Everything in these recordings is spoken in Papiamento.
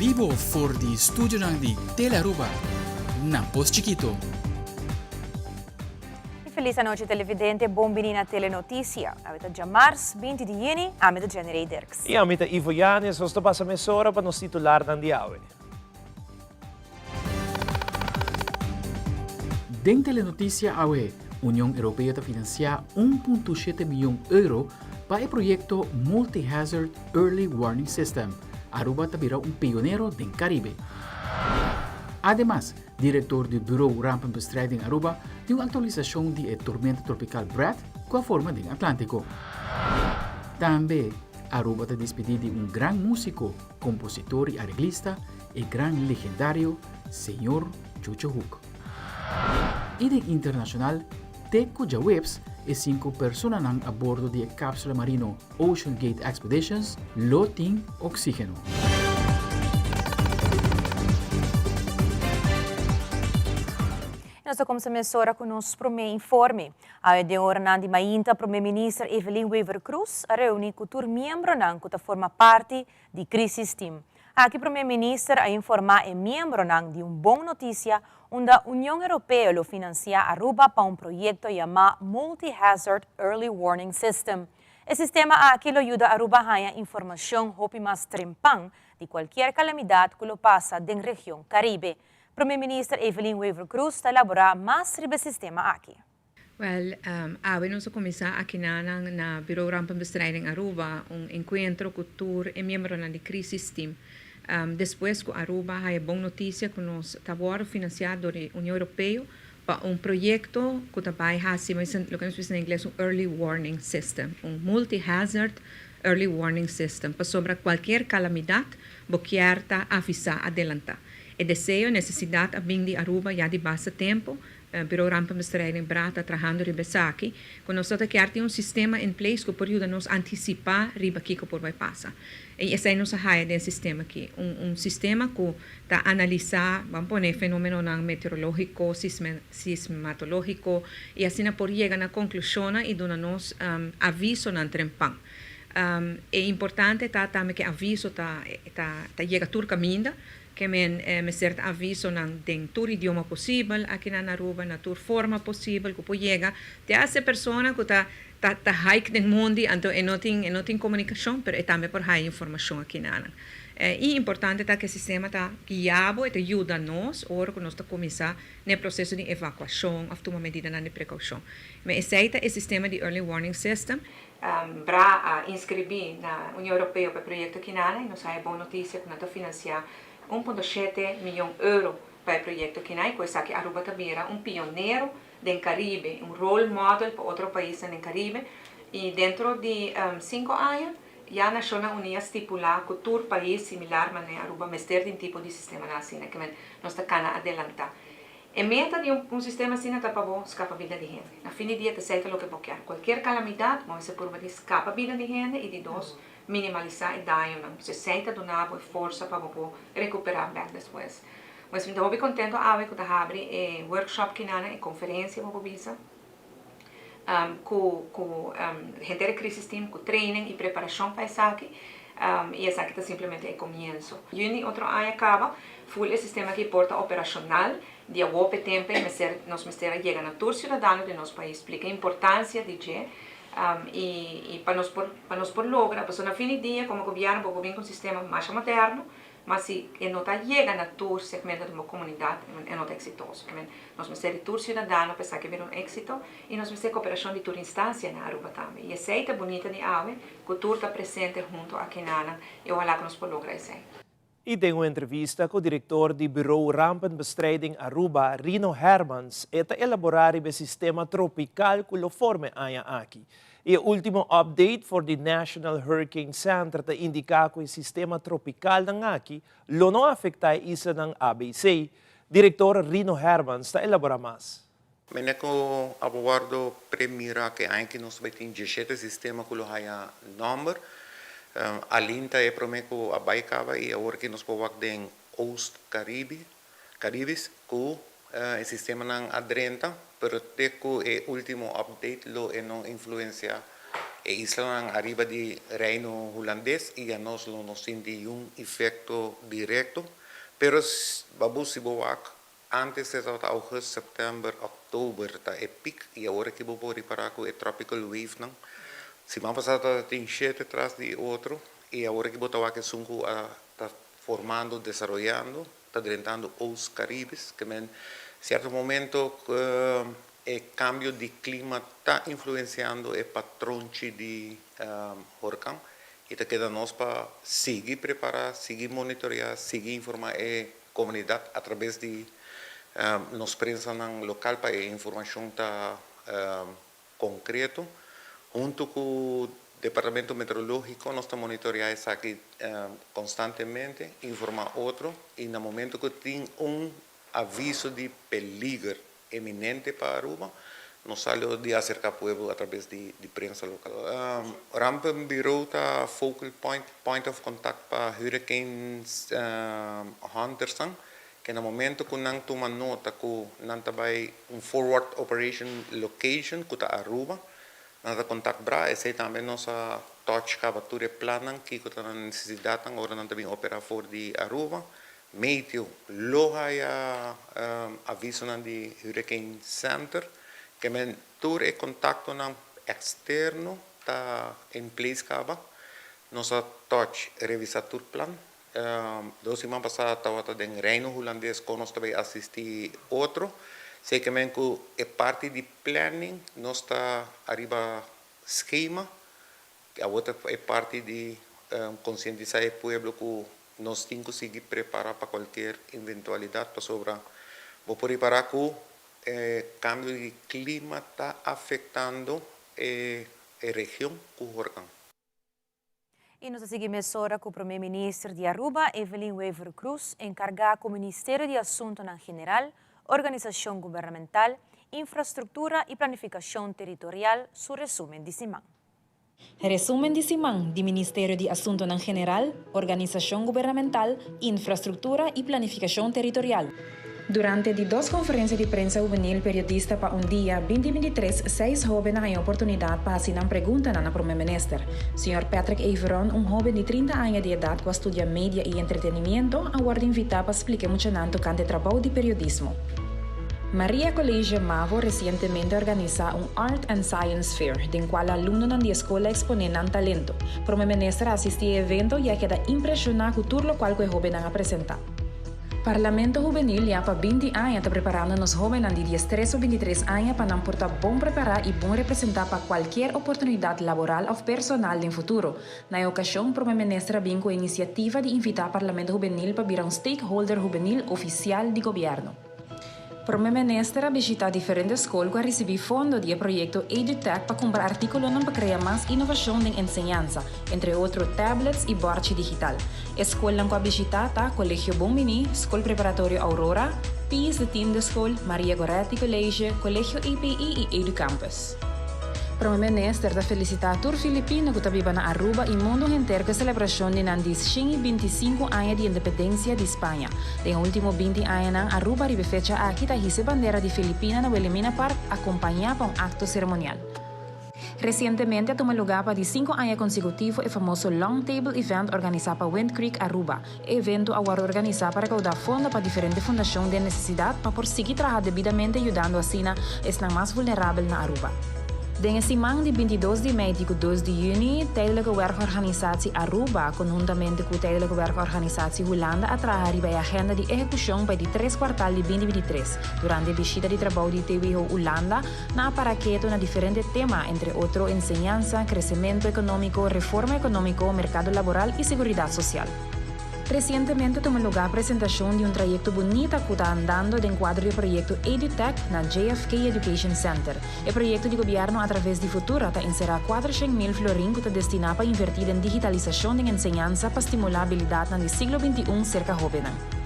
Bibo for di studionan di Telearuba na Pos Chikito. Y feliz anochi televidente, bon bini na Telenoticia. Awe ta djamars, 20 di juni, ami ta Jenny Ray Dirks. Y ami ta Ivo Yanes, nos ta pasa mesora pa nos titularnan di awe. Den Telenoticia awe, Union Europeo ta financia un punto shete miyon euro pa e proyecto Multi-Hazard Early Warning System. Aruba ta bira un pionero den Caribe. Ademas, director di Bureau Rampenbestrijding Aruba di un actualisacion di e tormenta tropical Brad cu a forma den Atlantico. Tambe, Aruba ta dispidi di un gran musico, compositor y areglista, e gran legendario Señor Chucho Hoek. Y den internacional, te cu djaweps e cinco personanan a bordo di e capsula marino Ocean Gate Expeditions lo tin oxigeno. Nos ta kumsa mesora ku nos promé informe. Awe den oranan di mainta Promé Minister Evelyn Wever-Croes a reuni ku tur miembronan ku ta forma parti di Crisis Team. Aki Prome Minister a informa e miembronan di un bon noticia unda Union Europeo lo financia Aruba pa un proyecto yama Multi-Hazard Early Warning System. E sistema aki lo yuda Aruba haña informacion hopi mas trempan di cualkier calamidad cu lo pasa den region Caribe. Prome Minister Evelyn Wever-Croes ta elabora mas riba e sistema aki. Wel, awe nos a kuminsá akinanan na Bureau Rampenbestrijding Aruba un enkuentro ku tur e miembronan di Crisis Team. Despues ku Aruba haya bon notisia ku nos ta wòrdu finansiá dor di Union Europeo pa un proyekto ku ta bai hasi loke nos bisa na ingles un early warning system, un multi-hazard early warning system, pasobra kualkier kalamidat bo kier ta avisá adelantá. E deseo i nesesidat a bin di Aruba ya di basta tempu. Bureau Rampenbestrijding bra ta trahando riba esaki, ku nos ta kier tin un sistema in place ku por yuda nos antisipá riba kiko por bai pasa. I esei nos a haya den e sistema aki. Un un sistema ku ta analisá, ban pone, fenomenonan meteorológiko, sismatológiko, i asina por yega na konklushonnan i duna nos avisonan trempan. E importante ta tambe ku e aviso ta ta yega tur kaminda. Ke men mester ta avisonan den tur idioma posibel aki na Aruba, na tur forma posibel ku por yega te hasta e persona ku ta ta ta hike den mondi anto e no tin e no tin komunikashon pero e tambe por haya informashon aki na nan. I importante ta ku e sistema ta guia bo, e ta yuda nos ora ku nos ta kuminsá na e proseso di evakuashon òf tuma medidanan di prekoushon. Men esei ta e sistema di early warning system. Bra a inskribí na Union Europeo pa e proyekto kinana i nos haya bon notisia ku nan ta finansiá un punto shete miyon euro pa e proyekto kina i ku esaki Aruba ta bira un pionero den Karibe, un role model pa otro paisnan den Karibe i dentro di sinku aña ya Nashonnan Uní a stipulá ku tur pais similar manera Aruba mester tin tipo di sistemanan asina ke men nos ta kana adelantá. E meta di un sistema asina ta pa bo skapa bida di hende. Na fin di dia ta esei ta loke bo kier. Kualkier kalamidat, bo mester purba di skapa bida di hende i di dos, minimalisá e dañonan. Pues esei ta duna bo e forsa pa bo por rekuperá bèk despues. Pues mi ta hopi kontento awe ku ta habri e workshop kinana, e konferensia bo por bisa, ku ku henter e crisis team ku training i preparashon pa esaki i esaki ta simplemente e komienso. Yüni otro aña kaba full e sistema aki por ta operashonal di awor p'e tempu ei mester nos mester a yega na tur siudadano di nos pais splika e importansia di dje i i pa nos por pa nos por logra pasobra na fin di dia komo gobièrnu bo por bin ku un sistema masha moderno Ma si e no ta yega na tur segmento di bo komunidat, e no ta eksitoso. Ke men, nos mester di tur siudadano pa esaki bira un éksito i nos mester koperashon di tur instansia na Aruba tambe. I esei ta bunita di awe ku tur ta presente huntu akinanan i ohalá ku nos por logra esei. I den un entrevista ku direktor di Bureau Rampenbestrijding Aruba, Rino Hermans, e ta elaborá riba e sistema tropikal ku lo forma e aña aki. E ultimo update for di National Hurricane Center ta indiká ku e sistema tropikalnan aki lo no afektá e islanan ABC. Direktor Rino Hermans ta elaborá mas. Mene ku a bo wòrdu premirá ku e aña aki nos ta bai tin dieshete sistema ku lo haya nòmber. Alin ta e promé ku a bai kaba i awor aki nos por wak den Oost Caribe, Caribis ku e sistemanan a drenta, pero te ku e ultimo update lo e no influencia. E islanan ariba di Reino Hulandes y anos lo no sinti un efecto directo, pero babu si bo wak antes tabata augustus, september, october ta e peak y awor cu bo por ripara cu e tropical wave nan. Siman pasa tin shete tras di otro y awor cu bo ta wak esun cu ta formando, desaroyando, ta drentando Oost Caribe, kiermen cierto momento e cambio di clima ta influenciando e patronchi di horcan y ta keda nos pa sigui prepara, sigui monitorea, sigui informa e comunidad a traves di nos prensa local pa e informacion ta concreto. Hunto cu Departamento Meteorologico nos ta monitorea esaki constantemente, informa otro y na momento cu tin un aviso di peliger eminente pa Aruba, nos sa di acerca pueblo a traves di prensa local. Rampenbureau ta focal point, point of contact pa hurricane hunters, cu na momento cu nan tuma nota cu nan ta bay un forward operation location cu ta Aruba, nan ta contact BRA, esey tambe nos a touch caba tur e plannan cu ta na necesidad ora nan ta bin opera for di Aruba. Meteo lo haya aviso nan di Hurricane Center, kiermen tur e contacto nan externo ta in place caba. Nos a touch revisa tur plan. 2 siman pasa tabata den Reino Hulandes cu nos tambe asisti otro. Esey kiermen cu e parti di planning nos ta ariba schema. E otro e parti di concientisa e pueblo cu nos tin cu sigui prepara pa cualkier eventualidad pasobra bo por ripara cu cambio di clima ta afectando e region cu horcan. Y nos ta sigui ora cu Prome Minister di Aruba, Evelyn Wever-Croes, encarga cu Ministerio di Asunto General, Organisacion Gubernamental, Infrastructura y Planificacion Territorial, su resumen di siman. Resumen di siman di Ministerio di Asunto General, Organisacion Gubernamental, Infrastructura y Planificacion Territorial. Durante di dos conferencia di prensa hubenil Periodista pa un Dia 2023, seis hoben a haya oportunidad pa haci pregunta na Prome Minister. Señor Patrick Everon, un hoben di 30 aña di edad cu a studia media y entretenimento, a wordo invita pa splica muchanan tocante trabou di periodismo. Maria College Mavo recientemente a organisa un Art and Science Fair, den cual alumnonan di scol a expone nan talento. Prome Minister a asisti e evento y a keda impresiona cu tur loke e hobennan a presenta. Parlamento Hubenil ya pa 20 aña ta preparando nos hobennan di 13 of 23 aña pa nan por ta bon prepara y bon representa pa cualkier oportunidad laboral of personal den futuro. Na e ocasion, Prome Minister a bin cu e iniciativa di invita Parlamento Hubenil pa bira un stakeholder hubenil oficial di gobierno. Prome Minister a bishita diferente scol cu a ricibi fondo di e proyecto EduTech pa cumpra articulo pa crea mas inovacion den enseñansa, entre otro tablets y bord digital. E scol cu a bishita ta Colegio Bombini, Scol Preparatorio Aurora, Pius X School, Maria Goretti College, Colegio EPI y EduCampus. Prome Minister ta felicita tur Filipino cu ta biba na Aruba y mundo entero cu e celebracion di nan 125 aña di independencia di Spaña. Den ultimo 20 aña, Aruba riba e fecha aki ta hisa bandera di Filipina na Wilhelmina Park acompaña pa un acto ceremonial. Recientemente a tuma luga pa di 5 aña consecutivo e famoso Long Table Event organisa pa Wind Creek Aruba. E evento a wordo organisa pa recauda fondo pa diferente fundacion di necesidad pa por sigui traha debidamente yudando asina esnan mas vulnerabel na Aruba. Den siman di 22 di mei te 2 di juni, Tijdelijke Werkorganisatie Aruba, conhuntamente cu Tijdelijke Werkorganisatie Hulanda, a traha riba e agenda di ehecucion pa di 3 kwartaal di 2023. Durante e bishita di trabou di TWO Hulanda, nan a para keto na diferente tema, entre otro enseñansa, crecemento economico, reforma economico, mercado laboral y seguridad social. Recientemente a tuma luga e presentacion di un trayecto bunita cu ta andando den cuadro di e proyecto EduTech na JFK Education Center. E proyecto di gobierno a traves di Futura ta encera 400 mil florin cu ta destina pa inverti den digitalisacion di enseñansa pa stimula habilidad den siglo XXI cerca hoben.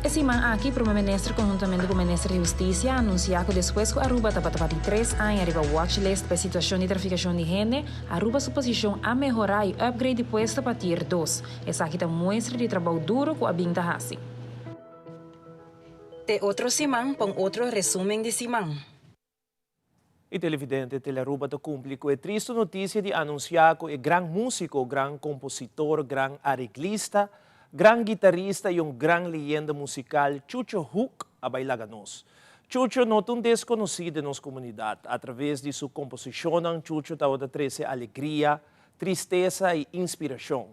E siman aki, Prome Minister conhuntamente cu Minister di Husticia a anuncia cu despues cu Aruba tabata di 3 aña riba watchlist pa situacion di traficacion di hende, Aruba su posicion a mehora y upgrade di puesto pa tier 2. Esaki ta muestra di trabou duro cu a bin ta haci. Te otro siman, pa otro resumen di siman. Y televidente Telearuba ta cumpli cu e tristo noticia di anuncia cu e gran musico, gran compositor, gran areglista, gran guitarista y un gran leyenda musical Chucho Hoek a bay laga nos. Chucho no ta un desconoci den nos comunidad. A traves di su composicionnan Chucho tabata trece alegria, tristesa y inspiracion.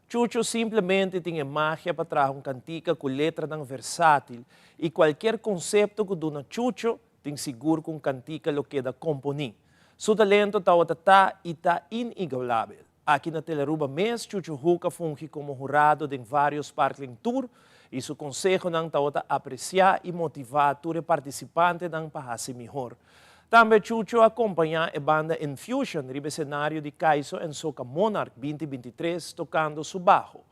Chucho simplemente tin e magia pa traha un cantica cu letranan versatil y cualkier concepto cu duna Chucho Tin sigur ku un kantika lo keda komponí. Su talento tawata ta i ta inigualabel. Aki na Telearuba mes Chucho Hoek a fungi komo hurado den vários Sparkling Tour i su konsehonan tawata apresiá i motivá tur e partisipantenan pa hasi mihor. Tambe Chucho a kompañá e banda Infusion riba e senario di Kaiso en Soca Monarch binti 23 tokando su baho.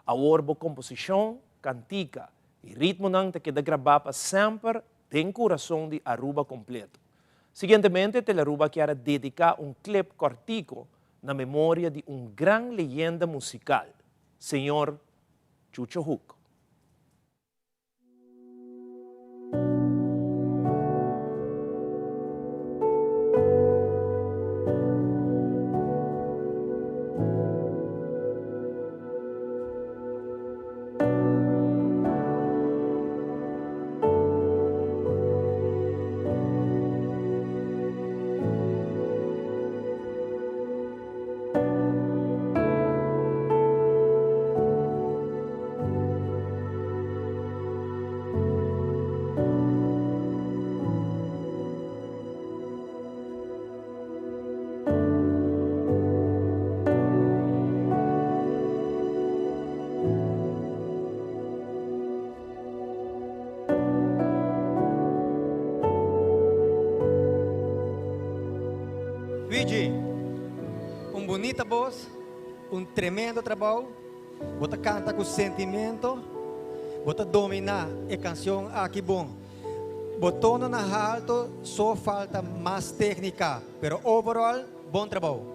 Awor bo komposishon, kantika i ritmonan ta keda grabá pa semper Den kurason di Aruba kompleto. Siguientemente Telearuba kier a dediká un klip kòrtiko na memoria di un gran leyenda musikal, señor Chucho Hoek. Luigi, un bunita bos, un tremendo trabou, bo ta canta cu sentimento, bo ta domina e cancion aki bon. Bo tono na halto so falta mas tecnica, pero overall bon trabou.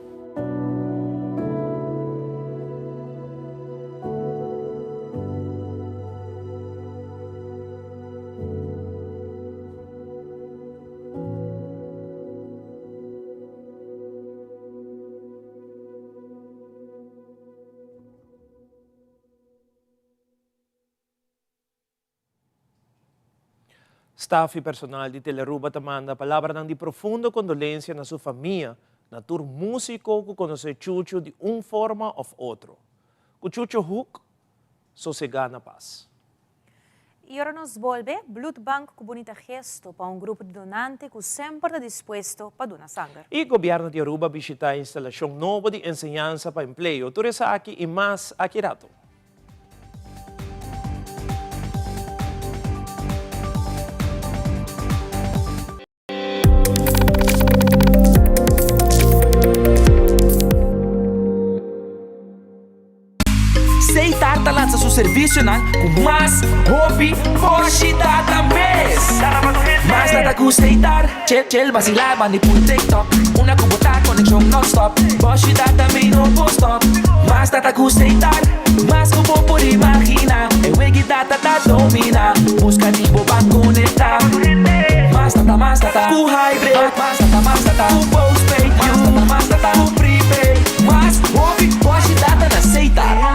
Staf y personal di Telearuba ta manda palabranan di profundo condolencia na su famia, na tur musico cu conoce Chucho di un forma of otro. Cu Chucho Hoek sosega na paz. Y ora nos bolbe, Bloedbank cu bunita gesto pa un grupo di donante cu semper ta dispuesto pa duna sanger. Y Gobierno di Aruba bishita e instalacion nobo di enseñansa pa empleo. Tur esaki y mas aki rato. Seitar ta lansa su servisionan ku mas hopi boshi data mes. Mas data ku Seitar, chel chel basilá bandi pul TikTok. Una ku bo ta konekshon nonstop, boshi data mi no por stop. Mas data ku Seitar, mas ku bo por imaginá. E wegi data ta dominá, buska di bo ban konektá. Mas data, mas data ku hybrid, mas data, mas data ku postpaid, mas data, mas data ku prepaid. Mas hopi boshi data na Seitar.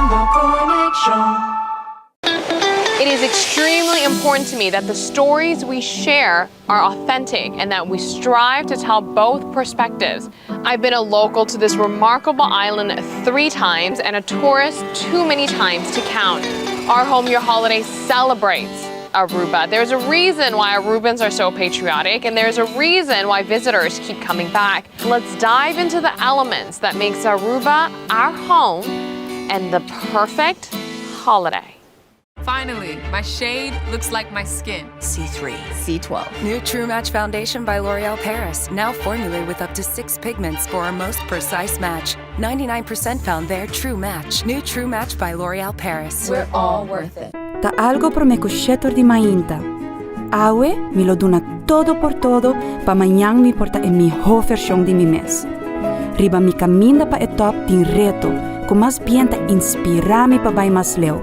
It is extremely important to me that the stories we share are authentic and that we strive to tell both perspectives. I've been a local to this remarkable island three times and a tourist too many times to count. Our Home Your Holiday celebrates Aruba. There's a reason why Arubans are so patriotic and there's a reason why visitors keep coming back. Let's dive into the elements that makes Aruba our home and the perfect holiday. Finally, my shade looks like my skin. C3. C12. New True Match Foundation by L'Oreal Paris. Now formulated with up to six pigments for our most precise match. 99% found their true match. New True Match by L'Oreal Paris. We're all worth it. Ta algo prome cu shetor di mainta. Awe mi lo duna todo por todo pa mañan mi por ta e miho version di mi mes. Riba mi caminda pa e top tin reto cu mas bien ta inspira mi pa bay mas leu.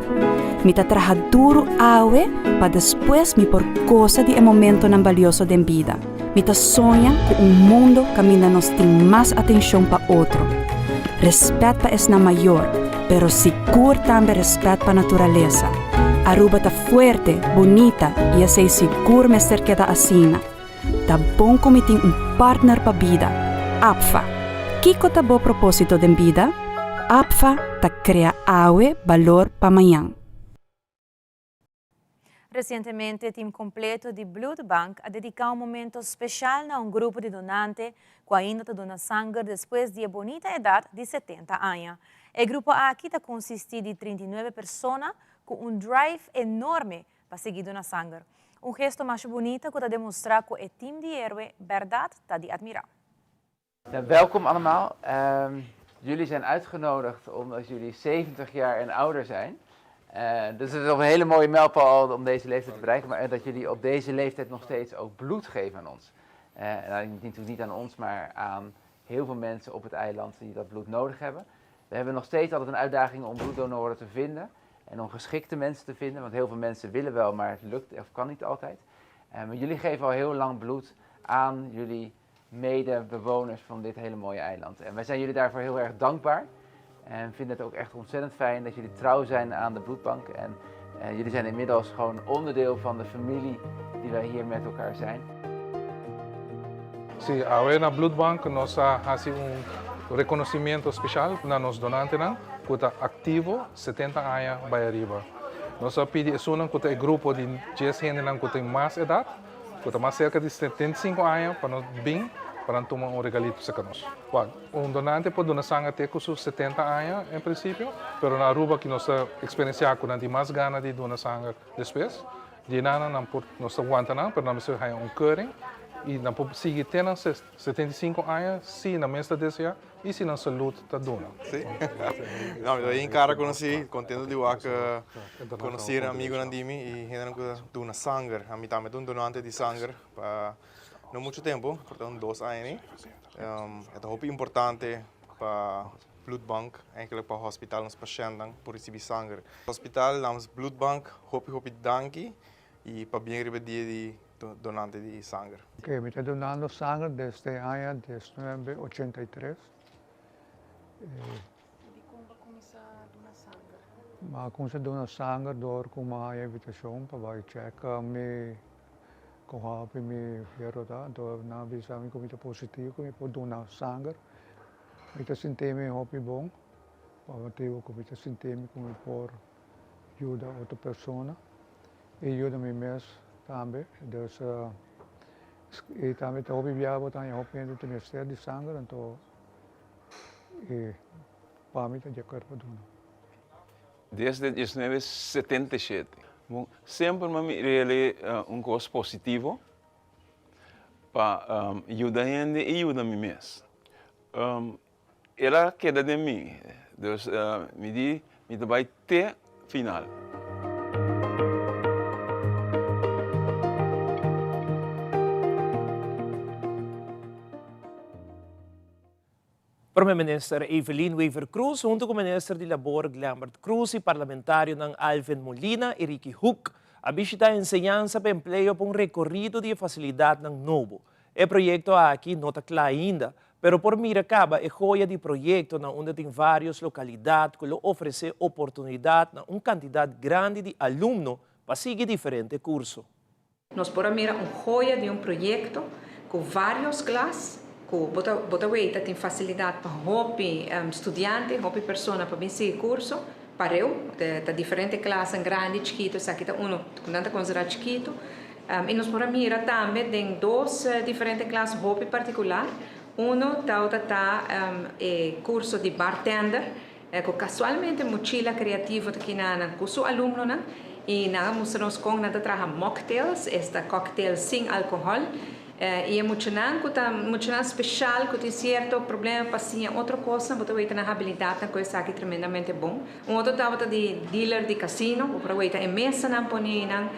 Mi ta traha duro awe pa despues mi por gosa di e momentonan balioso den bida. Mi ta soña ku un mundo kaminda nos tin mas atenshon pa otro, respèt pa esnan mayor, pero sigur tambe respèt pa naturalesa. Aruba ta fuerte, bunita i esei sigur mester keda asina. Ta bon ku mi tin un partner pa bida, APFA. Kiko ta bo propósito den bida? APFA ta krea awe balor pa mañan. Resientemente team kompleto di Bloedbank a dediká un momento speshal na un grupo di donante ku ainda ta duna sanger despues di e bonita edat di 70 aña. E grupo aki ta konsistí di 39 persona ku un drive enorme pa sigui duna sanger. Un gesto masha bunita ku ta demostrá ku e team di héroe bèrdat ta di atmirá. Welkom allemaal. Jullie zijn uitgenodigd omdat jullie 70 jaar en ouder zijn. Dus het is een hele mooie mijlpaal om deze leeftijd te bereiken, maar dat jullie op deze leeftijd nog steeds ook bloed geven aan ons. Nou, natuurlijk niet aan ons, maar aan heel veel mensen op het eiland die dat bloed nodig hebben. We hebben nog steeds altijd een uitdaging om bloeddonoren te vinden en om geschikte mensen te vinden, want heel veel mensen willen wel, maar het lukt of kan niet altijd. Maar jullie geven al heel lang bloed aan jullie medebewoners van dit hele mooie eiland. En wij zijn jullie daarvoor heel erg dankbaar en vinden het ook echt ontzettend fijn dat jullie trouw zijn aan de bloedbank. En jullie zijn inmiddels gewoon onderdeel van de familie die wij hier met elkaar zijn. Sí, awe na Bloedbank nos a hasi un reconocimiento special na nos donantenan cu ta activo 70 aña bay ariba. Nos a pidi esunnan cu ta e grupo di 10 hendenan cu tin mas edad, cu ta mas cerca di 75 aña pa nos bin pa nan tuma un regalito cerca nos. Wak, un donante por duna sanger te cu su 70 aña en principio, pero na Aruba ki nos ta experiencia cu nan tin mas gana di duna sanger despues, di nan nan por, nos ta wanta nan, pero nan mester haya un keuring y nan por sigui te nan 75 aña si nan mes ta desea y si nan salud ta duna. Sí. No, mi ta bien cara conocí, contento di wak conocí amigonan di mi y hendenan cu ta duna sanger. Ami tambe ta un donante di sanger pa no mucho tempo, por ta un dos aña ni. E ta hopi importante pa bloedbank, eigenlijk pa hospital nos pashentnan por ricibi sanger. Hospital namens bloedbank hopi hopi danki y pabien riba dia di donante di sanger. Ok, mi ta donando sanger desde aña 1983. Dikon bo a kuminsá duna sanger? Mi a kuminsá duna sanger dor ku mi a haña invitashon pa bai chèk mi kon hopi mi fierro ta. Anto nan a bisa mi ku mi ta positivo ku mi por duna sanger. Mi ta sinti mi hopi bon pa motibu ku mi ta sinti mi ku mi por yuda otro persona i yuda mi mes tambe. Dus i tambe ta hopi biaha bo ta haña hopi hende ta mester di sanger anto i pa mi ta dje kuerpo duna. Desde 1977 bon semper mi a mir'e un kos positivo pa yuda hende i yuda mi mes. El a keda den mi, dus mi di mi ta bai te final. Prome Minister Evelyn Wever-Croes hunto cu Minister di Labor Glenbert Croes y Parlamentarionan Alvin Molina y Ricky Hoek a bishita Enseñansa pa Empleo pa un recorido di e facilidadnan nobo. E proyecto aki no ta cla ainda, pero por mira caba e joya di proyecto na unda tin varios localidad cu lo ofrece oportunidad na un cantidad grandi di alumno pa sigui diferente curso. Nos por a mira un joya di un proyecto cu varios klas cu bo ta bo ta weita tin facilidad pa hopi studiante, hopi persona pa bin sigui curso pareu. Ta diferente klasan grandi, chikito, esaki ta uno cu nan ta considera chikito. Y nos por a mira tambe den dos diferente klas hopi particular. Uno tawata ta e curso di bartender cu casualmente Mochila Creativo ta kina nan cu su alumnonan y nan a mustra nos con nan ta traha mocktails, esta cocktails sin alcohol. Y e muchanan cu ta muchanan special cu tin cierto problema pa siña otro cosnan bo ta weta nan habilidadnan cu esaki tremendamente bon. Un otro tabata di dealer di casino, bo por a weta e mesanan pone nan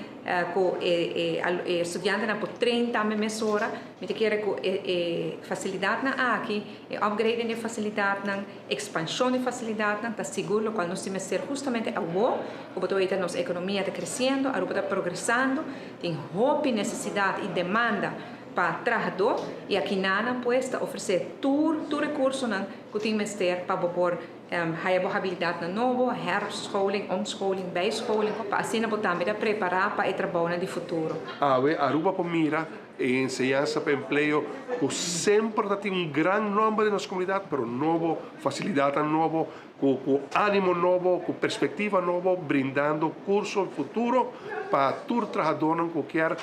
cu e e studiantenan por train tambe mesora. Mi ta kere ku e e fasilidatnan aki, e upgrading di e fasilidatnan, ekspanshon di fasilidatnan ta sigur lokual nos tin mester hustamente awor ku bo ta weta nos ekonomia ta kresiendo, Aruba ta progresando, tin hopi nesesidat i demanda pa trahadó i akinanan pues ta ofresé tur tur e kursonan ku tin mester pa bo por haya bo habilidatnan nobo, herscholing, omscholing, bijscholing, pa asina bo tambe ta prepará pa e trabounan di futuro. Awe Aruba por mira e enseñansa pa empleo ku semper ta tin un gran nomber den nos komunidat, pero nobo, fasilidatnan nobo, ku ku ánimo nobo, ku perspektiva nobo, brindando kurso futuro pa tur trahadónan ku kier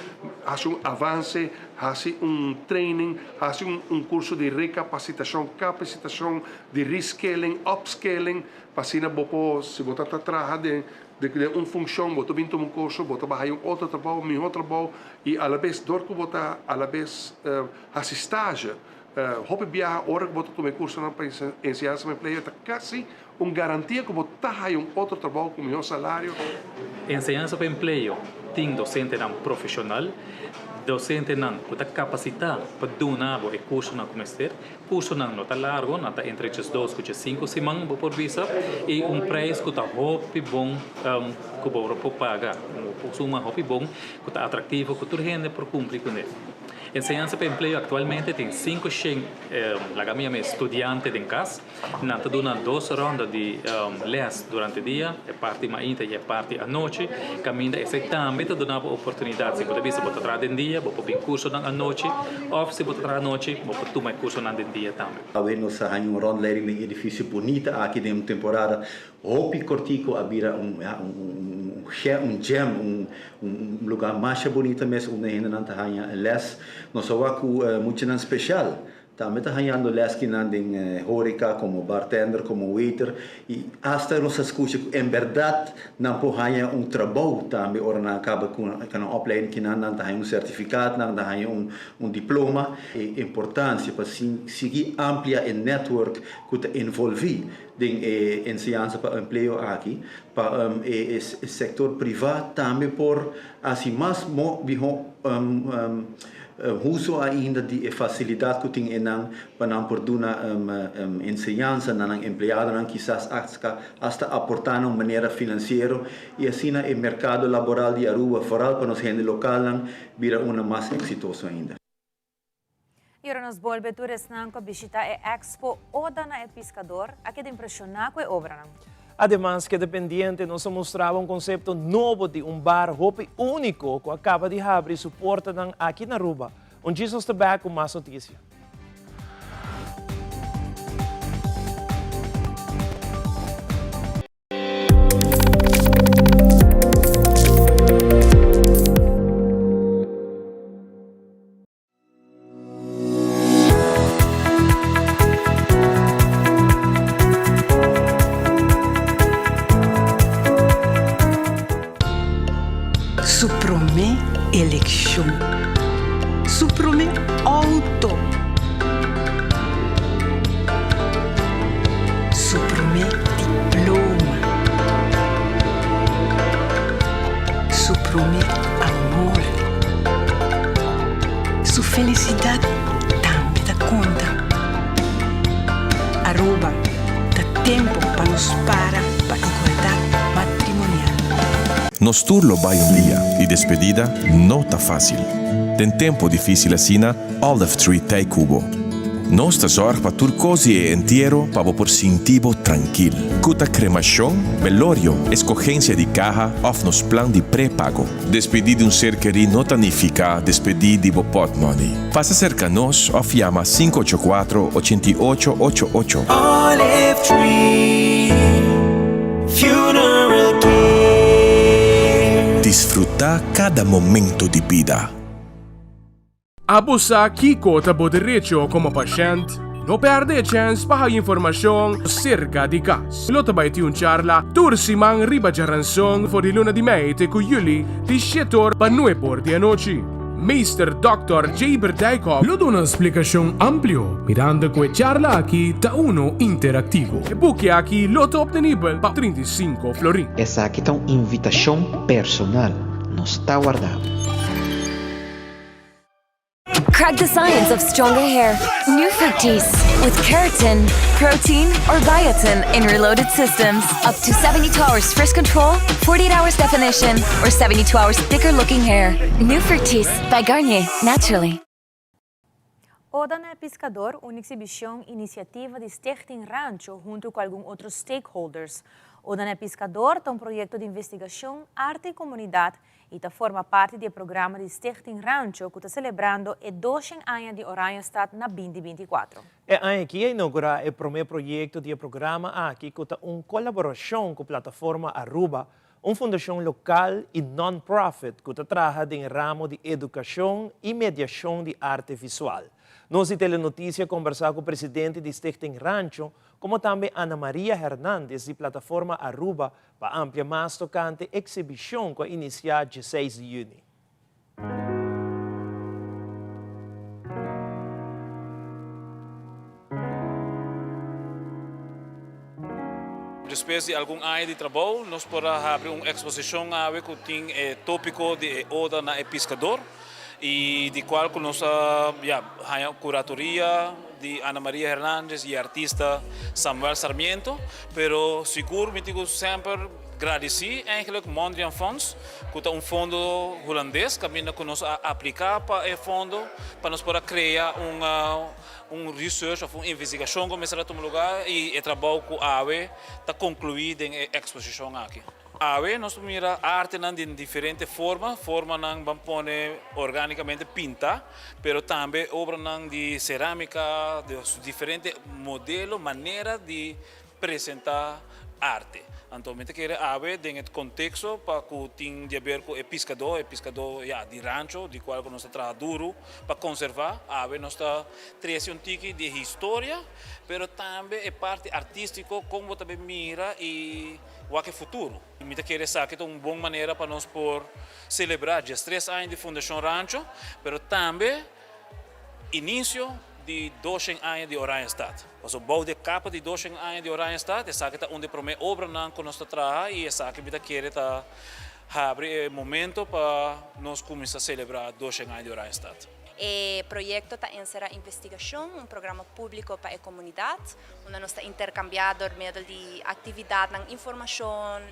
hasi un avanse, hasi un training, hasi un un kurso di rekapasitashon, kapasitashon, di reskilling, upskilling, pa asina bo por, si bo ta ta traha den den un funshon, bo ta bin tuma un kurso, bo ta bai haña un otro trabou, mihó trabou, i alabes dor ku bo ta alabes hasi stage, Hopi biaha ora ku bo ta tuma e kursonan pa enseñansa pa empleo ta kasi un garantia ku bo ta haya un otro trabou ku mihó salario. Enseñansa pa empleo tin dosentenan profeshonal, dosentenan ku ta kapasitá pa duna bo e kursonan ku mester. Kursonan no ta largo, nan ta entre 12 ku 15 siman bo por bisa i un preis ku ta hopi bon ku bo por paga, un suma hopi bon ku ta atraktivo ku tur hende por kumpli kuné. Enseñansa pa empleo aktualmente tin 500 laga mi yama studiante den kas. Nan ta duna dos ronda di les durante dia, e parti mainta i e parti anochi. Kaminda esei tambe ta duna bo oportunidat si bo ta bisa bo ta traha den dia, bo por bin kursonan anochi òf si bo ta traha anochi, bo por tuma e kursonan den dia tambe. Awe nos a haña un rondleiding den e edifisio bunita aki den un temporada Hopi kortico a bira un ja un un gem, un un lugar masha bunita mes unda hendenan ta haña les. Nos a wak ku muchanan special tambe ta hañando les kinan den horeca como bartender, como waiter y hasta nos a scucha ku en berdad nan por haña un trabou tambe ora nan a caba ku nan opleiding kinan nan ta haña un certificaat, nan ta haña un un diploma. E importancia pa sigui amplia e network ku ta envolvi Den e enseñansa pa empleo aki, pa e sector priva tambe por haci mas mihor uso ainda di e facilidad cu tin enan pa nan por duna enseñansa na nan empleadonan, kisas hasta aporta na un manera financiero y asina e mercado laboral di Aruba, vooral pa nos hende localnan, bira una mas exitoso ainda. Y ora nos bolbe tur esnan cu a bishita e expo Oda na e Piscador a keda impresiona cu e obranan. Ademas keda pendiente nos a mostraba un concepto nobo di un bar hopi unico cu a caba di habri su portanan aki na Aruba. Un djis nos ta back cu mas noticia. Su promé elekshon. Su promé outo. Su promé diploma. Su promé amor. Su felicidad tambe ta conta. Aruba, ta tempo pa nos para pa igualdad matrimonial. Nos tur lo bai un dia y despedida no ta facil. Den tempo dificil asina, Olive Tree t'ei cu bo. Nos ta zorg pa tur cos di e entiero pa bo por sinti bo trankil. Cu ta cremacion, velorio, escogencia di caha of nos plan di prepago. Despedí di un ser kerí no ta nifiká despedí di bo pòtmòni. Pasa serka nos òf yama 584 88 88. Olive Tree Funeral Care. Disfrutá kada momento di bida. Abo sa kiko ta bo derecho komo pashènt? No pèrdè e chèns pa haña informashon serka di kas. Lo ta bai tin un charla tur siman riba djaranson for di luna di mei te ku yüli di shet'or pa nueb'or di anochi. Meester Dòkter Jaber Dijkhoff lo duna splikashon amplio mirando ku e charla aki ta uno interaktivo. E buki aki lo ta optenibel pa 35 florin. Esaki ta un invitashon personal. Nos ta warda bo. Crack the science of stronger hair. New Fructis with keratin, protein, or biotin in reloaded systems. Up to 72 hours frizz control, 48 hours definition, or 72 hours thicker looking hair. New Fructis by Garnier, naturally. Oda na e Piscador, un exhibicion iniciativa di Stichting Rancho hunto cu algun otro stakeholders. Oda na e Piscador ta un proyecto di investigacion, arte y comunidad y ta forma parti di e programa di Stichting Rancho cu ta celebrando e doshen aña di Oranjestad na binti 24. E aña aki a inaugura e prome proyecto di e programa aki cu ta un colaboracion cu Plataforma Aruba, un fundacion local y non-profit cu ta traha den e ramo di educacion y mediacion di arte visual. Nos di Telenoticia a combersa cu presidente di Stichting Rancho como tambe Ana Maria Hernandez di Plataforma Aruba pa amplia mas tocante exhibicion cu a inicia dieseis di juni. Despues di algun aña di trabou nos por a habri un eksposishon awe ku tin e tópiko di e oda na e piskador i di kual ku nos a ya haña kuratoria di Ana Maria Hernandez i e artista Samuel Sarmiento. Pero sigur mi tin ku semper gradisí eigenlijk Mondriaan Fonds ku ta un fondo hulandes kaminda ku nos a apliká pa e fondo pa nos por a krea un Un research of un investigashon ku mester a tuma lugá i e trabou ku awe ta konkluí den e eksposishon aki. Awe nos por mira artenan den diferente forma, formanan ban pone orgánikamente pintá, pero tambe obranan di serámika, di diferente modelo, manera di presentá arte. Anto mi ta kere awe den e konteksto pa ku tin di aber ku e piskadó, e piskadó ya di rancho di kual ku nos ta traha duru pa konservá. Awe nos ta trese un tiki di e historia, pero tambe e parti artístiko kon bo ta bin mira i wak e futuro. Mi ta kere esaki ta un bon manera pa nos por selebrá diestres aña di Fundashon Rancho, pero tambe inisio di doshen aña di Oranjestad. Pasobra bou di e kapa di doshen aña di Oranjestad, esaki ta un di e promé obranan ku nos ta traha i esaki mi ta kere ta habri e momento pa nos kuminsá selebrá doshen aña di Oranjestad. E proyekto ta enserá investigashon, un programa públiko pa e komunidat, unda nos ta interkambiá dor medio di aktividatnan informashon,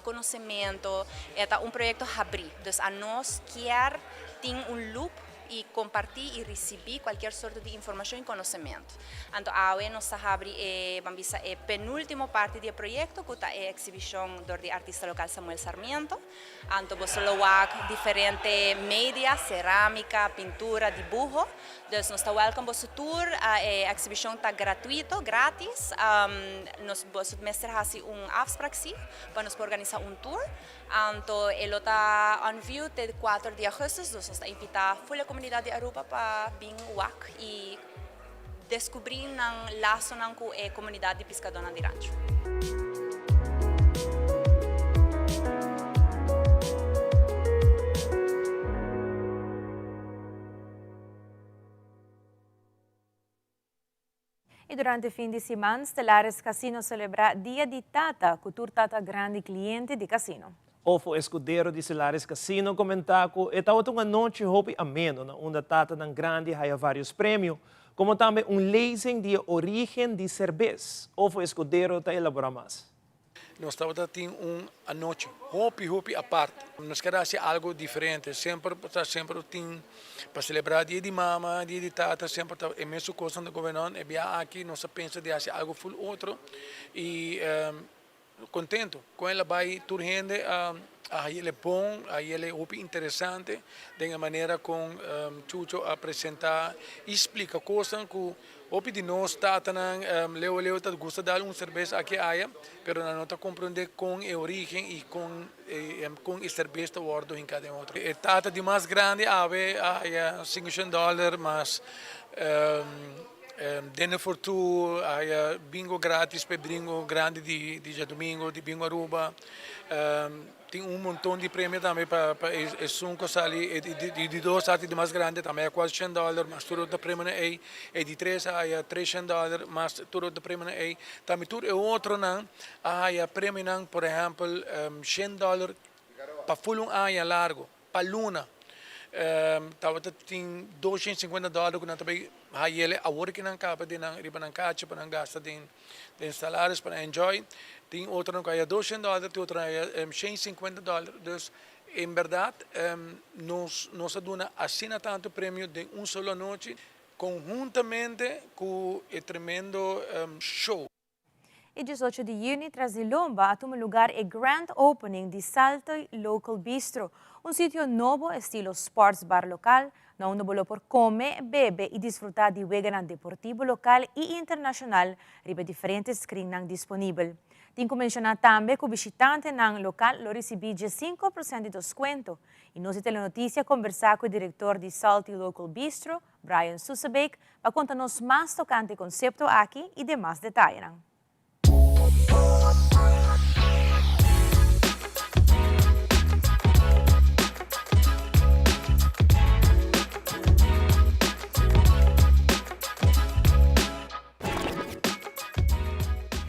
konosementu. E ta un proyekto habrí, dus anos kier tin un loop i kompartí i risibí kualkier sorto di informashon i konosementu. Anto awe nos ta habri e, ban bisa, e penúltimo parti di e proyekto ku ta e eksibishon dor di artista lokal Samuel Sarmiento. Anto boso lo wak diferente media, serámika, pintura, dibuho. Dus nos ta wèlkòm boso tur. E eksibishon ta gratuito, grátis. Nos boso mester hasi un afsprak sí pa nos por organisá un tour. Anto e lo ta on view te kuater di augustus, dus nos ta invita full e comunidad di Aruba pa bin wak y descubri nan lasonan cu e comunidad di piscadornan di rancho. Y durante fin di siman, Stellaris Casino celebra Dia di Tata cu tur tata grandi cliente di casino. Ofo Escudero di Stellaris Casino comenta cu e tabata un anochi hopi ameno na unda tatanan grandi haya varios premio, como tambe un lezing di e origen di cerbes. Ofo Escudero ta elabora mas. Nos tabata tin un anochi hopi hopi apart. Nos kere hasi algo diferente. Semper ta semper tin pa celebra dia di mama, dia di tata, semper ta e mesun cosnan ta gobernan. E bia aki nos a pensa di hasi algo full otro y contento con el a bay tur hende a hay'el bon, a hay'el hopi interesante den e manera con Chucho a presenta y splica cosnan cu Hopi di nos tatanan leu leu ta gusta dal un serbes aki aya, pero nan no ta comprende con e origen y con con e serbes ta wordo hinca den otro. E tata di mas grandi awe a haya cinco dollar mas dinner for two, a haya bingo gratis pa e bingo grandi di diadomingo di Bingo Aruba. Tin un monton di premio tambe pa pa esun ku a sali e di dos ati di mas grandi tambe a kuater shen dòler mas tur otro premionan ei e di tres a haya tres shen dòler mas tur otro premionan ei tambe tur e otronan a haya premionan por ehèmpel shen dòler pa ful un aña largo pa luna. Tabata tin 250 dòler ku nan ta bai hayele awor ki nan kaba den nan riba nan kacha pa nan gasta den den salaris pa nan enjoy. Tin otronan ku haya 200 dòler, tin otronan haya 150 dòler. Dus en bèrdat nos nos a duna asina tantu premio den un solo anochi konhuntamente ku e tremendo show. E 18 di juni tras di lomba a tuma lugar e grand opening di Salty Local Bistro, un sitio nobo estilo sports bar local, na unda bo lo por come, bebe y disfruta di weganan deportivo local y internacional riba e diferente screennan disponibel. Tin cu menciona tambe cu bishitantenan local lo ricibi 15% di descuento y nos di Telenoticia a conversa cu e director di Salty Local Bistro, Brian Susebeek pa konta nos mas tokante e konsepto aki i demas detayenan.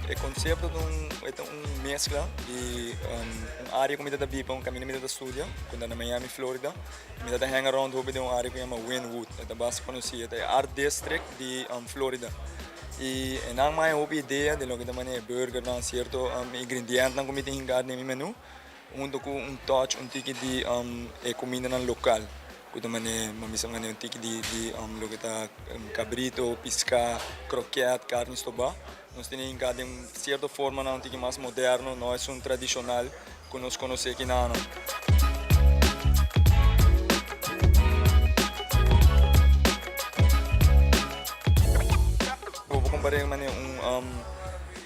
E konsepto ta un e ta un meskla di un área ku mi ta ta biba, un kaminda mi ta ta studia, ku ta na Miami, Florida. Mi ta ta hang around hopi den un área ku yama Wynwood. E ta basta konosí, e ta e art district di Florida. I e nan maya hopi idea den loke ta manera e burgernan, sierto ingredientnan ku mi ta hinka den mi menu, hunto ku un touch, un tiki di e kumindanan lokal. Ku ta manera, bo bisa manera un tiki di di loke ta kabrito, piská, kroket, karni stobá. Nos tene hinká den sierto formanan un tiki mas moderno, no esun tradishonal ku nos konosé kinanan. Bo por kompar'é manera un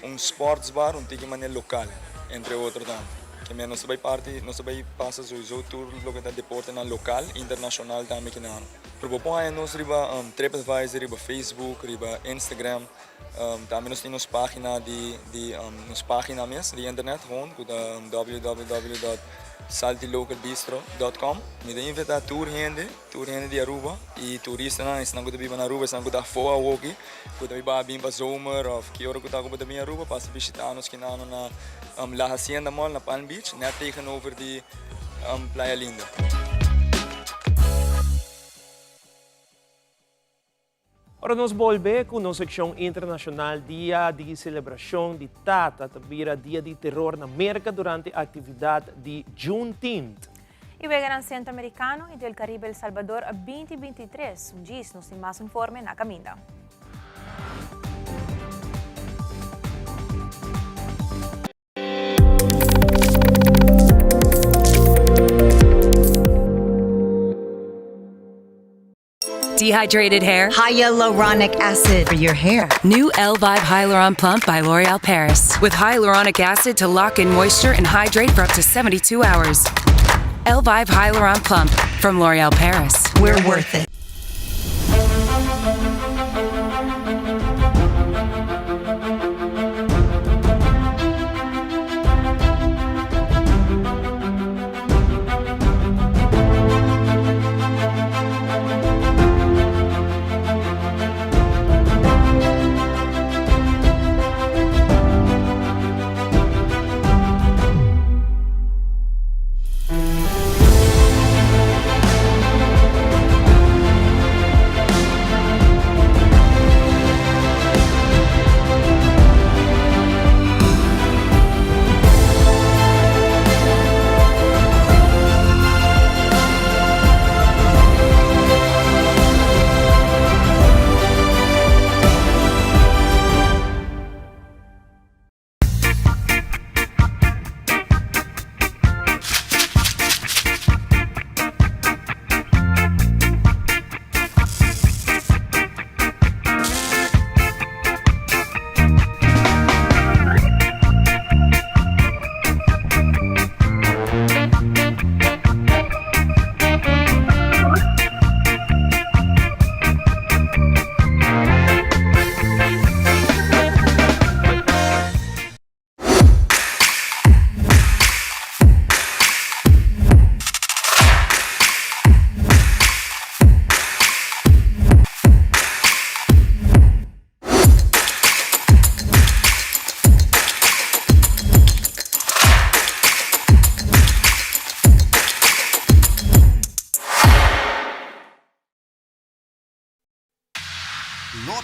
un sports bar, un tiki manera lokal, entre otro tambe. Ke men nos ta bai parti, nos ta bai pasa souiso tur loke ta deportenan lokal, internashonal tambe kinanan. Pero bo por haña nos riba Tripadvisor, riba Facebook, riba Instagram. Tambe nos tin nos pagina di di nos pagina mes di internet gewoon ku ta www.saltylocalbistro.com. Mi ta invitá tur hende, tur hende di Aruba i turistanan, esnan ku ta biba na Aruba, esnan ku ta afó awoki, ku ta biba bin pa zomer òf ki ora ku ta ku bo ta bin Aruba, pasa bishitá nos kinano na La Hacienda Mall na Palm Beach, nèt tegenover di Playa Linda. Ora nos bolbe ku nos sekshon internashonal Dia di Selebrashon di Tata ta bira Dia di Teror na Merka durante aktividat di Juneteenth. E Weganan Centroamericano y del Caribe El Salvador 2023. Un djis nos tin mas informe na caminda. Dehydrated hair? Hyaluronic acid for your hair. New L-Vibe Hyaluron Plump by L'Oreal Paris. With hyaluronic acid to lock in moisture and hydrate for up to 72 hours. L-Vibe Hyaluron Plump from L'Oreal Paris. We're worth it.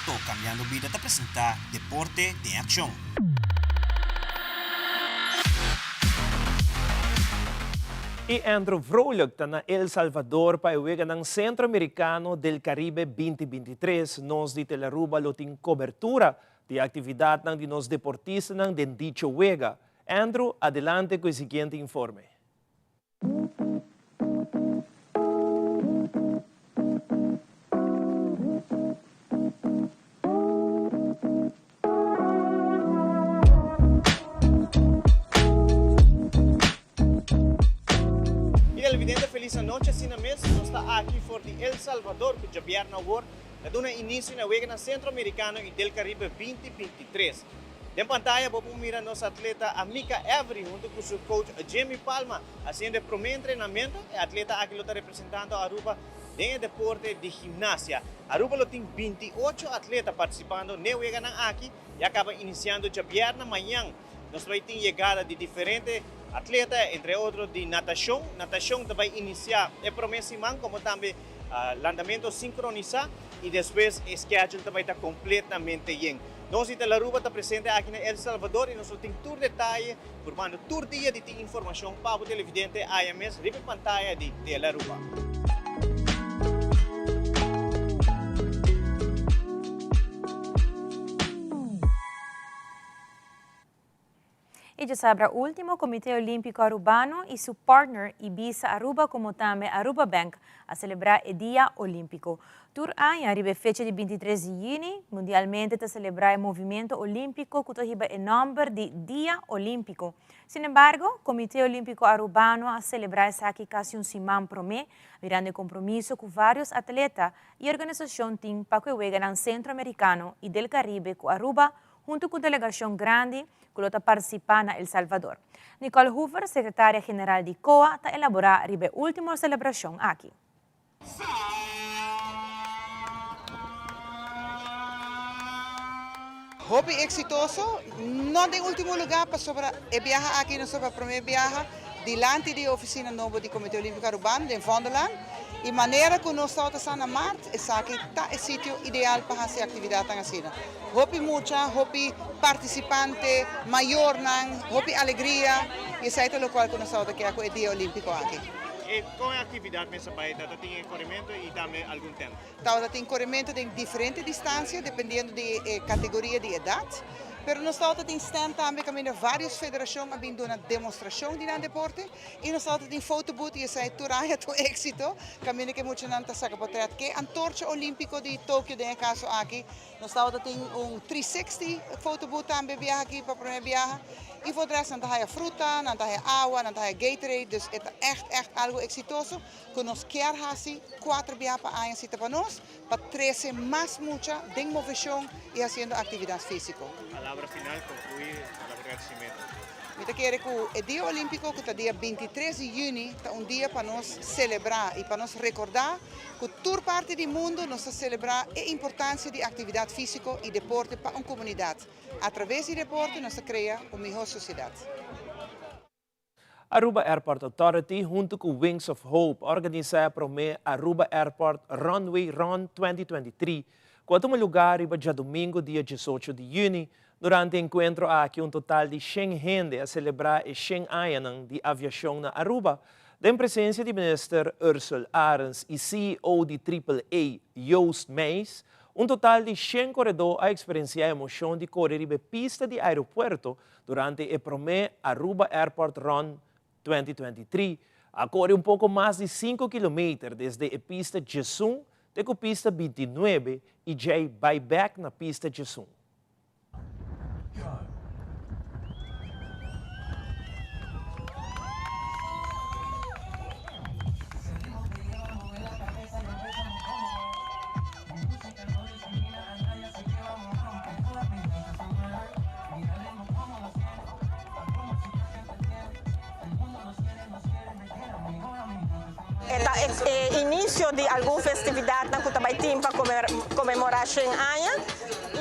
Lotto Cambiando Bida ta presenta Deporte den Accion. Y Andrew Vrolijk ta na El Salvador pa e Weganan Centroamericano del Caribe 2023. Nos di Telearuba lo tin cobertura di e actividadnan di nos deportistanan den dicho wega. Andrew, adelante cu e siguiente informe. Y televidente feliz anochi asina mes nos ta aki for di El Salvador cu djabièrnè awor ta duna inicio na Weganan Centroamericano y del Caribe 2023. Den pantaya bo por mira nos atleta Amika Avery hunto cu su coach Jimmy Palma haciendo e prome entrenamento. E atleta aki lo ta representando Aruba den e deporte di gimnasia. Aruba lo tin 28 atleta participando n'e weganan aki y a caba iniciando djabièrnè mañan. Nos bai tin yegada di diferente atleta, entre otro di natacion. Natacion ta bai inicia e prome siman como tambe landamento sincronisa y despues e schedule ta bai ta completamente yen. Nos di Telaruba ta presente aki na El Salvador y nos lo tin tur detaye formando tur dia di tin informacion pa bo televidente aya mes riba e pantaya di Telaruba. Y djasabra ultimo Comite Olimpico Arubano y su partner Ibisa Aruba como tambe Aruba Bank a celebra e Dia Olimpico. Tur aña riba e fecha di 23 di juni mundialmente ta celebra e movimento olimpico cu ta hiba e nomber di Dia Olimpico. Sinembargo, Comite Olimpico Arubano a celebra esaki casi un siman prome, mirando e compromiso cu varios atleta y organisacion tin pa cu e Weganan Centroamericano y del Caribe cu Aruba huntu ku delegashon grandi ku lo ta partisipá na El Salvador. Nicole Hoover, sekretaria general di COA, ta elaborá riba e último selebrashon aki. Hopi eksitoso, no den último lugá pasobra e biaha aki nos ta pa promé biaha dilanti di e ofisina nobo di Komité Olímpiko Arubano den Vondellaan i manera ku nos tabata sa na mart esaki ta e sitio ideal pa hasi aktividatnan asina. Hopi mucha, hopi participante, mayornan, hopi alegria y esai ta locual cu nos tabata kea cu e Dia Olimpico aki. E con e actividad mes a bay? Tabata tin e coremento y tambe algun tent? Tabata tin coremento den diferente distancia dependiendo di e categoria di edad. Pero nos tabata tin stand tambe caminda varios federacion a bin duna demostracion di nan deporte y nos tabata tin photo booth y esai tur aña ta un exito caminda cu e muchanan ta saca potret cu e antorcha olimpico di Tokio den e caso aki. Nos tabata tin un 360 photo booth tambe biaha aki pa prome biaha y for de rest nan ta haya fruta, nan ta haya awa, nan ta haya Gatorade, dus e ta echt echt algo exitoso cu nos kier haci cuater biaha pa aña si ta pa nos pa trece mas mucha den movecion y haciendo actividad fisico. Palabra final, conclui, palabra agradecimento. Mi ta kere cu e dia olimpico cu ta dia 23 di juni ta un dia pa nos celebra y pa nos recorda Ku tur parti di mundu nos ta selebrá e importansia di aktividat físiko i deporte pa un komunidat. Atraves di deporte nos ta krea un mihó sosiedat. Aruba Airport Authority hunto cu Wings of Hope a organisa e prome Aruba Airport Runway Run 2023 cu a tuma lugar riba djadomingo dia 18 di juni. Durante e encuentro aki un total di shen hende a celebra e shen añanan di aviacion na Aruba. Den presencia di Minister Ursell Arends y CEO di Triple A, Joost Meijs, un total di shen coredor a experiencia e emocion di core riba e pista di aeropuerto durante e prome Aruba Airport Run 2023. A core un poco mas di cinco kilometer desde e pista 11 te cu pista 29 y djey bay bek na pista 11. E ta e inicio di algun festividadnan cu ta bay tin pa conmemora shen aña.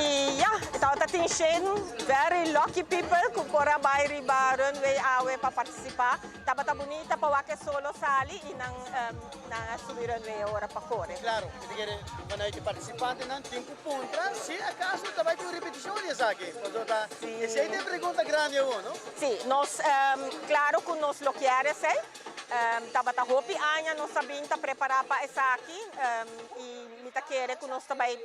Y ya, tabata tin shen very lucky people cu por a bay riba runway awe pa participa. Tabata bunita pa wak e solo sali y nan nan a subi runway ora pa core. Claro, mi ta kere vanuit e participantenan tin cu puntra si acaso ta bay tin un repeticion di esaki, pasobra ta esey ta e pregunta grandi awor, no? Si, nos claro cu nos lo kier esey. Tabata hopi aña nos a bin ta prepara pa esaki y mi ta kere cu nos ta bay,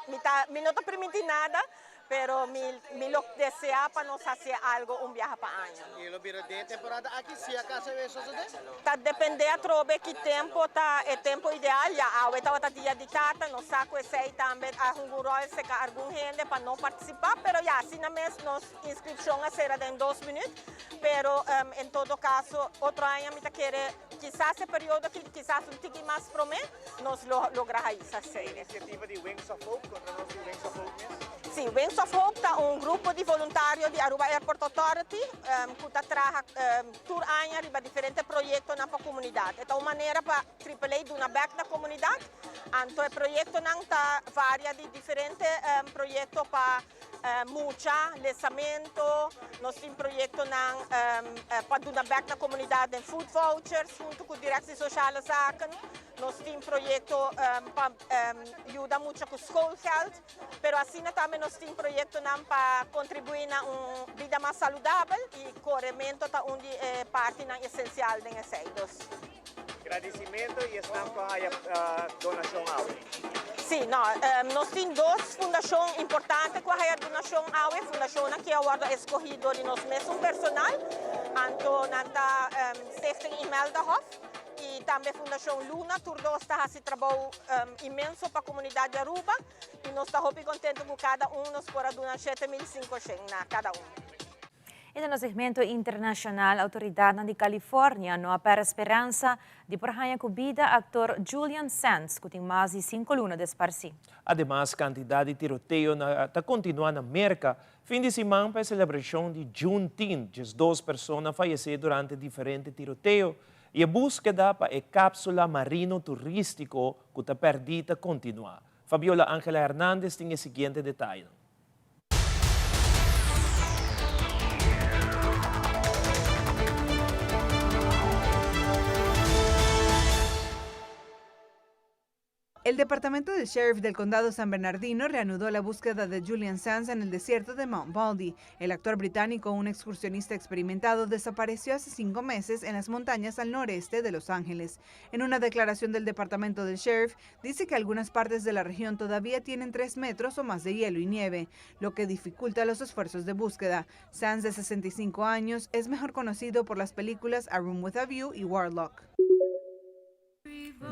mi ta, mi no ta priminti nada, pero mi, mi lo desea pa nos haci algo un biaha pa aña. Y lo bira den e temporada aki si acaso e sosode? Ta depende atrobe ki tempo ta e tempo ideal, ya awe tabata dia di tata, nos sa cu esey tambe a hunga un rol seca algun hende pa no participa, pero ya asina mes nos inscripcion a cera den dos minuut. Pero en todo caso otro aña mi ta kere kisas e periodo aki, kisas un tiki mas prome, nos lo logra haisa esey. E iniciativa di Wings of Hope, contra nos di Wings of Hope mes? Si, Wings of Hope ta un grupo di voluntario di Aruba Airport Authority cu ta traha tur aña riba diferente proyectonan pa comunidad. E ta un manera pa Triple A duna bek na comunidad, anto e proyectonan ta varia di diferente proyecto pa Mucha, lesamento, nos tin proyectonan pa duna bek na comunidad den food vouchers hunto cu Directie Sociale Zaken. Nos tin proyecto pa yuda mucha cu schoolgeld, pero asina tambe nos tin proyectonan pa contribui na un bida mas saludabel y coremento ta un di e partinan esencial den esey. Dus. Gradicimento y esnan cu a haya donacion awe. Sí, no, nos tin dos fundacion importante cu a haya donacion awe. Fundacionnan cu a wordo escogi door di nos mesun personal. Anto nan ta Stichting Imeldahof y tambe Fundacion Luna. Tur dos ta haci trabou inmenso pa comunidad di Aruba y nos ta hopi contento cu cada un nos por a duna 7500 na cada un. I den nos segmento internashonal, outoridatnan di California no a pèrdè speransa di por haña ku bida aktor Julian Sands, ku tin mas di sinku luna desparsí. Ademas, kantidat di tiroteo na ta kontinuá na Merka. Fin di siman pa e selebrashon di Juneteenth, 12 persona a fayesé durante diferente tiroteo i e búskeda pa e kápsula marino turístiko ku ta pèrdí ta kontinuá. Fabiola Angela Hernandez tin e siguiente detayenan. El departamento del sheriff del condado San Bernardino reanudó la búsqueda de Julian Sands en el desierto de Mount Baldy. El actor británico, un excursionista experimentado, desapareció hace cinco meses en las montañas al noreste de Los Ángeles. En una declaración del departamento del sheriff, dice que algunas partes de la región todavía tienen tres metros o más de hielo y nieve, lo que dificulta los esfuerzos de búsqueda. Sands, de 65 años, es mejor conocido por las películas A Room with a View y Warlock.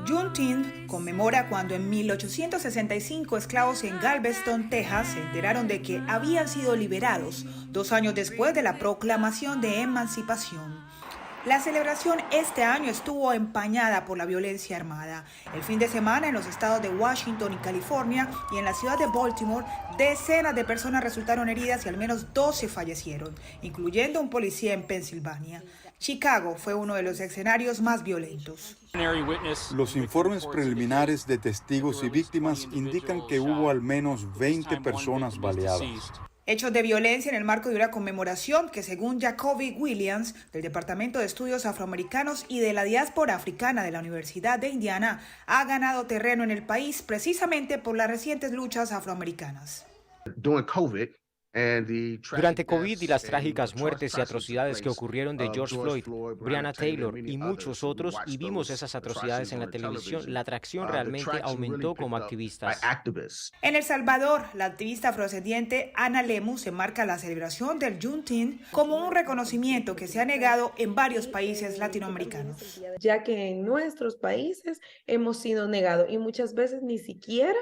Juneteenth conmemora cuando en 1865 esclavos en Galveston, Texas, se enteraron de que habían sido liberados dos años después de la proclamación de emancipación. La celebración este año estuvo empañada por la violencia armada. El fin de semana en los estados de Washington y California y en la ciudad de Baltimore, decenas de personas resultaron heridas y al menos 12 fallecieron, incluyendo un policía en Pensilvania. Chicago fue uno de los escenarios más violentos. Los informes preliminares de testigos y víctimas indican que hubo al menos 20 personas baleadas. Hechos de violencia en el marco de una conmemoración que, según Jacoby Williams, del Departamento de Estudios Afroamericanos y de la Diáspora Africana de la Universidad de Indiana, ha ganado terreno en el país precisamente por las recientes luchas afroamericanas. Durante COVID y las trágicas muertes y atrocidades que ocurrieron de George Floyd, Breonna Taylor y muchos otros, y vimos esas atrocidades en la televisión, la atracción realmente aumentó como activistas. En El Salvador, la activista afrodescendiente Ana Lemus enmarca la celebración del Juneteenth como un reconocimiento que se ha negado en varios países latinoamericanos. Ya que en nuestros países hemos sido negados y muchas veces ni siquiera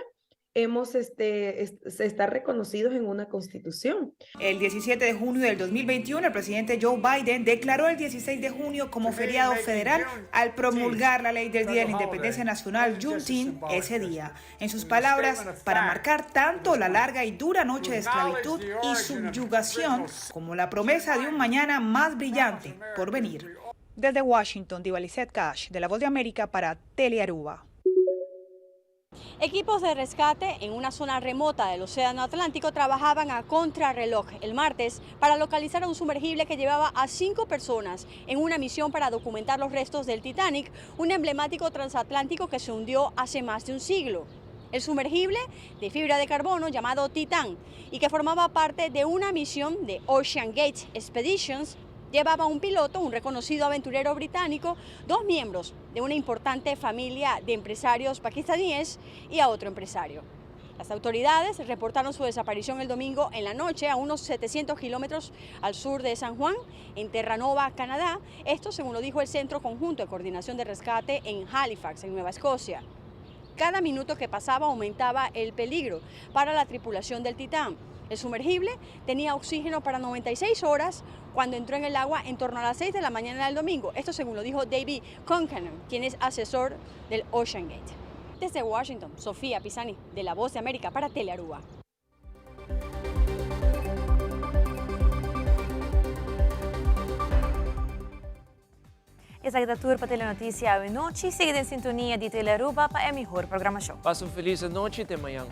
hemos, este, se está reconocidos en una constitución. El 17 de junio del 2021, el presidente Joe Biden declaró el 16 de junio como feriado federal al promulgar la ley del Día de la Independencia Nacional, Juneteenth, ese día. En sus palabras, para marcar tanto la larga y dura noche de esclavitud y subyugación como la promesa de un mañana más brillante por venir. Desde Washington, Diva Cash, de La Voz de América para Telearuba. Equipos de rescate en una zona remota del Océano Atlántico trabajaban a contrarreloj el martes para localizar a un sumergible que llevaba a cinco personas en una misión para documentar los restos del Titanic, un emblemático transatlántico que se hundió hace más de un siglo. El sumergible de fibra de carbono llamado Titán y que formaba parte de una misión de Ocean Gate Expeditions Llevaba un piloto, un reconocido aventurero británico, dos miembros de una importante familia de empresarios pakistaníes y a otro empresario. Las autoridades reportaron su desaparición el domingo en la noche a unos 700 kilómetros al sur de San Juan, en Terranova, Canadá. Esto según lo dijo el Centro Conjunto de Coordinación de Rescate en Halifax, en Nueva Escocia. Cada minuto que pasaba aumentaba el peligro para la tripulación del Titán. El sumergible tenía oxígeno para 96 horas cuando entró en el agua en torno a las 6 de la mañana del domingo. Esto según lo dijo David Concanon, quien es asesor del Ocean Gate. Desde Washington, Sofía Pisani, de La Voz de América para Telearuba. Esaki ta tur pa Telenoticia awe nochi. Sigui den sintonia di Telearuba pa e mihor programacion. Pasa un feliz anochi te mañan.